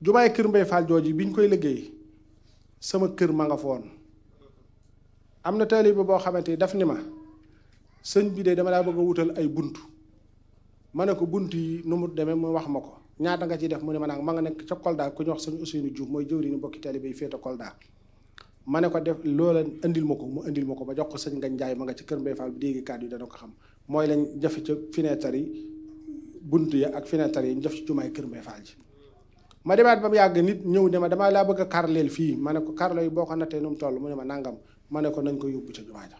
jumaay kër Mbay Fall jooju biñ koy liggéey sama kër ma nga foon am na taalibe boo xamante ni daf ni ma sëñ bi de dama laa bëgg a wutal ay bunt ma ne ko bunt yi nu mu demee mu wax ma ko ñaata nga ciy def mu ne ma nag ma nga nekk ca Kolda ku ñu wax sëñ Ousseynou Diouf mooy jëwriñu mbokki taalibe yi féete Kolda ma ne ko def loola indil ma ko mu indil ma ko ba jox ko sëñ Ngagne Ndiaye ma nga ci kër Mbay Fall bi dégg kàddu yi dana ko xam mooy lañ jafe ca fenêtre yi bunt ya ak fenêtre yi ñu def ci jumaay kër Mbay Fall ji ma demaat ba mu yàgg nit ñëw ne ma damaa laa bëgg a karleel fii ma ne ko karlo yi boo ko nattee nu mu toll mu ne ma nangam ma ne ko nañ ko yóbbu ca jumaa ja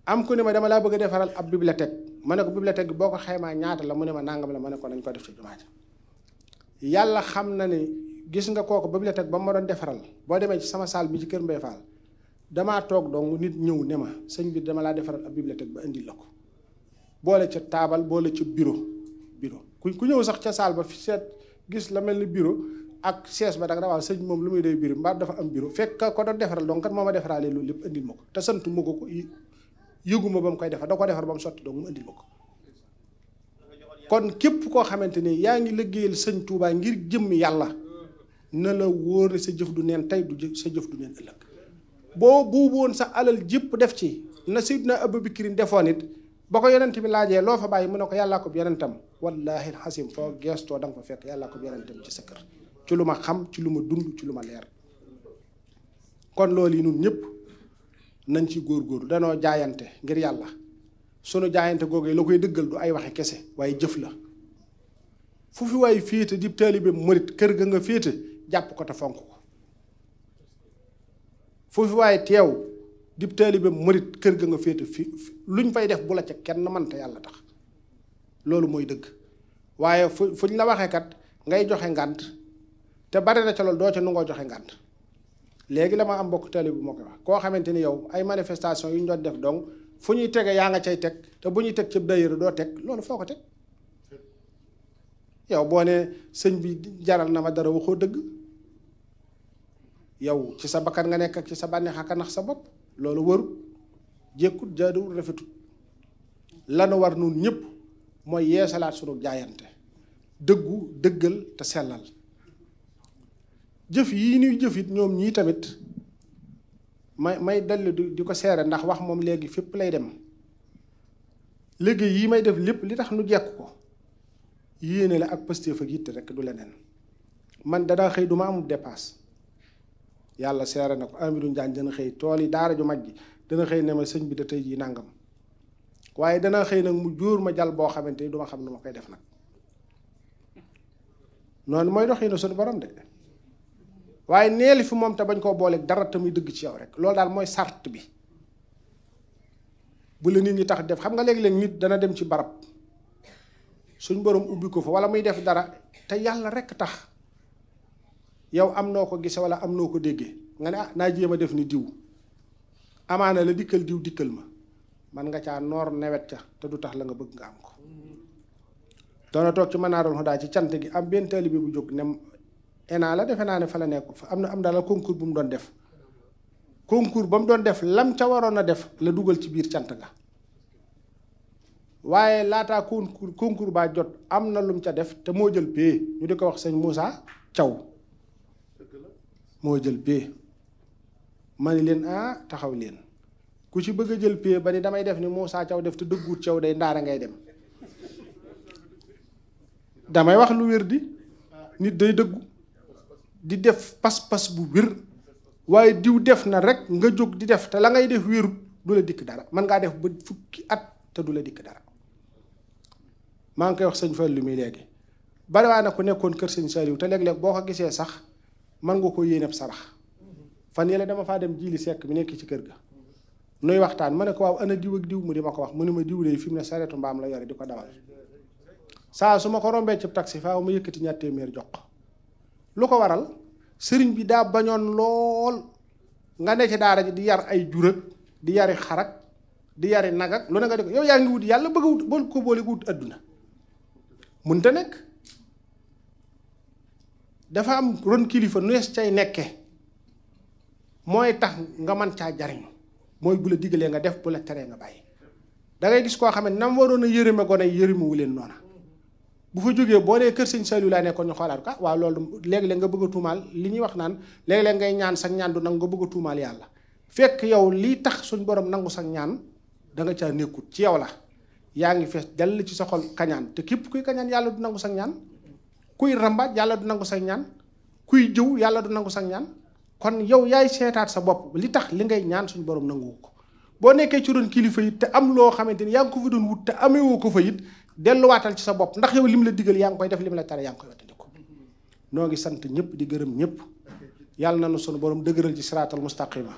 am ku ne ma dama laa bëgg a defaral ab bibliothèque ma ne ko bibliothèque bi boo ko xaymaa ñaata la mu ne ma nangam la ma ne ko nañ ko def ca jumaa ja yàlla xam na ne gis nga kooku bibliothèque ba ma doon defaral boo demee ci sama salle bi ci kër Mbay Fall damaa toog dong nit ñëw ne ma sëñ bi dama laa defaral ab bibliothèque ba indil la ko boole ca taabal boole ca bureau ku ñëw sax ca salle ba fi seet gis la mel ni bureau ak chaise ba da nga waaw sëñ moom lu muy doy bureau mbaa dafa am bureau fekk ko doon defaral donc kat moo ma defaraale loolu lépp indil ma ko te sant ma ko yëguma ba mu koy defar da ko defar ba mu sotti donc mu indil ma ko kon képp koo xamante ni yaa ngi liggéeyal sëñ Touba ngir jëmmi yàlla na la wóor ne sa jëf du neen tey du sa jëf du neen ëllëg boo buubu woon sa alal jëpp def ci na Seydina Abubakar defoon it ba ko yonent bi laajee loo fa bàyyi mu ne ko yàllaa ko yonentam wallaahi xasim foo geestoo da nga fa fekk yàllaa ko yonentam ci sa kër ci lu ma xam ci lu ma dund ci lu ma leer kon loolu yi nun ñëpp nañ ci góorgóorlu danoo jaayante ngir yàlla sunu jaayante googee la koy dëggal du ay waxe kese waaye jëf la fu fi waay féete di taalibe murit kër ga nga féete jàpp ko te fonk ko fu fi waay teew di taalibe murit kër ga nga féete fi luñ fay def bu la ca kenn mënta yàlla tax loolu mooy dëgg waaye fuñ la waxee kat ngay joxe ngànt te bari na ca loolu doo ca nu ngoo joxe ngànt léegi la ma am mbokk taalibe bu moo koy wax koo xamante ni yow ay manifestation yu ñu doon def donc fu ñuy tege yaa nga cay teg te bu ñuy teg ca daayira doo teg loolu foo ko teg yow boo ne sëñ bi jaral na ma dara waxoo dëgg yow ci sa bakkan nga nekk ak ci sa bànneex ak nax sa bopp loolu warut jékkut jaaduwul rafetut lanu war nun ñëpp mooy yeesalaat sunu jaayante dëggu dëggal te sellal jëf yii ñuy jëfit ñoom ñii tamit may dalli di ko seere ndax wax moom léegi fépp lay dem liggéey yi may def lépp li tax nu jekk ko yéene la ak pastéef ak yitte rek du leneen man danaa xëy du ma amul dépasse yàlla seere na ko Amidou Ndiagne dana xëy tool yi daara ju mag ji dana xëy ne ma sëñ bi da tey jii nàngam waaye dana xëy nag mu jóor ma jal boo xamante ni du ma xam nu ma koy def nag noonu mooy dox yi na suñu borom de waaye neeli fi moom te bañ koo booleeg dara te muy dëgg ci yow rek loolu daal mooy sart bi bu la nit ñi tax def xam nga léeg-léeg nit dana dem ci barab suñ borom ubbi ko fa wala muy def dara te yàlla rek tax yow am noo ko gise wala am noo ko déggee nga ne ah naa jéem a def ni diw amaana la dikkal diw dikkal ma man nga caa noor newet ca te du tax la nga bëgg nga am ko doona toog ci Manarul Huda ci cant gi am benn taalibe bu jóg ne ENA la defe naa ne fa la nekk fa am daal concours bu mu doon def concours ba mu doon def lam ca waroon a def la dugal ci biir cant ga waaye laataa concours baa jot am na lum ca def te moo jël pee ñu di ko wax sëñ Moussa Thiaw moo jël pee ma ni leen taxaw leen ku ci bëgg a jël pee ba ni damay def ni Moussa Thiaw def te dëgguut Thiaw day ndaara ngay dem damay wax lu wér di nit day dëggu di def pas-pas bu wér waaye diw def na rek nga jóg di def te la ngay def wérut du la dikk dara man ngaa def ba fukki at te du la dikk dara maa ngi koy wax sëñ Fallu mi léegi bari waa na ko nekkoon kër sëñ Saliou te léeg-léeg boo ko gisee sax man nga ko yéeneb sarax fan yële dama faa dem jiili sekk mi nekk ci kër ga nuy waxtaan ma ne ko waaw ana diw ak diw mu di ma ko wax mu ne ma diw de fi mu ne sareetu mbaam la yore di ko dawal saa su ma ko rombee ci taxi faaw ma yëkkati ñaar téeméer jox ko lu ko waral sëriñ bi daa bañoon lool nga ne ci daara ji di yar ay jurak di yari xarak di yari nagak lu ne nga di ko yow yaa ngi wut yàlla bëgg a wut bool ko boole wut adduna munte nekk dafa am ron kilifa nu nees cay nekke mooy tax nga mën caa jariñ mooy bu la digalee nga def bu la teree nga bàyyi da ngay gis koo xam ne nam waroon a yërëme gone yërëmewu leen noona bu fa jógee boo dee kër sëñ Saliou laa nekkoon ñu xoolaat ko waaw loolu léeg-léeg nga bëgg a tuumaal li ñuy wax naan léeg-léeg ngay ñaan sax ñaan du nangu nga bëgg a tuumaal yàlla fekk yow lii tax suñ borom nangu sax ñaan da nga caa nekkut ci yow la yaa ngi fees dell ci sa xol kañaan te képp kuy kañaan yàlla du nangu sax ñaan kuy rambaaj yàlla du nangu sax ñaan kuy jëw yàlla du nangu sax ñaan kon yow yaay seetaat sa bopp li tax li ngay ñaan suñ borom nanguwu ko boo nekkee ci doon kilifa it te am loo xamante ni yaa ngi ko fa doon wut te amewoo ko fa it delluwaatal ci sa bopp ndax yow lim la digal yaa ngi koy def lim la tere yaa ngi koy wattandiku noo ngi sant ñëpp di gërëm ñëpp yàlla na nu sunu borom dëgëral ci siraatal mustaqima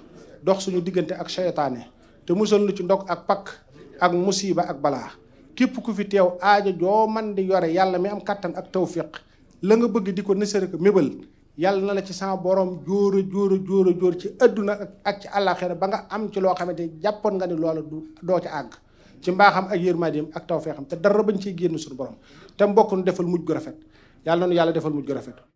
dox suñu diggante ak seytaane te musal nu ci ndog ak pakk ak musiba ak balaa képp ku fi teew aaja joo man di yore yàlla mi am kattan ak tawfiq la nga bëgg di ko nësëre ko mébal yàlla na la ci sama borom jóor ci adduna ak ci àllaaxira ba nga am ci loo xamante ni jàppoon nga ni loola doo ci àgg ci mbaaxam ak yërmandeem ak tawfeexam te dara bañ ciy génn suñu borom te mbokk nu defal mujj gu rafet yàlla na nu yàlla defal mujj gu rafet